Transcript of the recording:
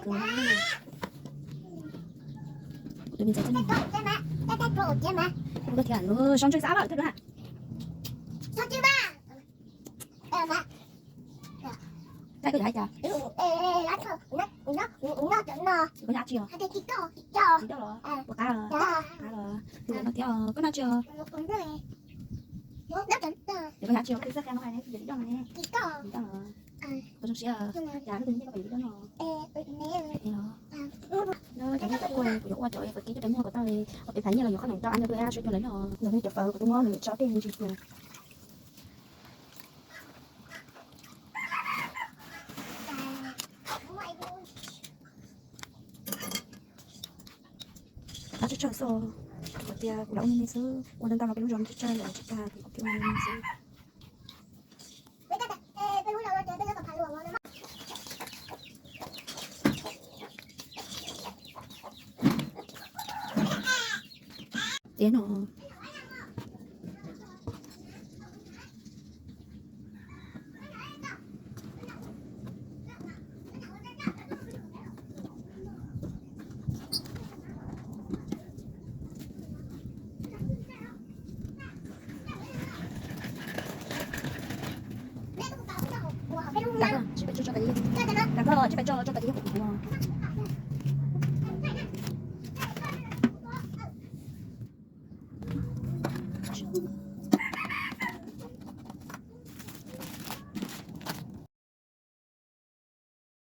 Tus no, kuv tus me ntxhais txoj no. Kuv thiab, sab ntswg xab lawm thiab na. Tab koj yuav hais cas? Koj yuav hais tsi os? Tsis coj los? Puas qab los? Qab los. Tus no thiab, koj noj tsi os? Ces koj yuav hais tsi os? Koj tus xab qia no hais ne, tsis yog li coj no ne. Koj zoo siab, cas koj tus me nyuam koj yuav li coj no. Cov nyiaj kuj kuj kuv yuav ua cov fawm kib coj peb muag kom tau, ua peb phav nyiaj los yuav qhob noom rau ab nrog peb ab suav cuag lawv noj. Los cov fawm kuv twb muab nws tso tej me ntsis tus. Qab tsawg tsawg xwb, kuv tias kuv lam ua me me xwb, ua ntau ntau los peb lub zos tsawg tsawg lawm tsis tag ces kuv thiaj ua me me xwb. Tiav no. Ntawm koj, tsij pais tso, tso kav liam. Ntawm koj, tsij pais tso, tso kav liam kuv.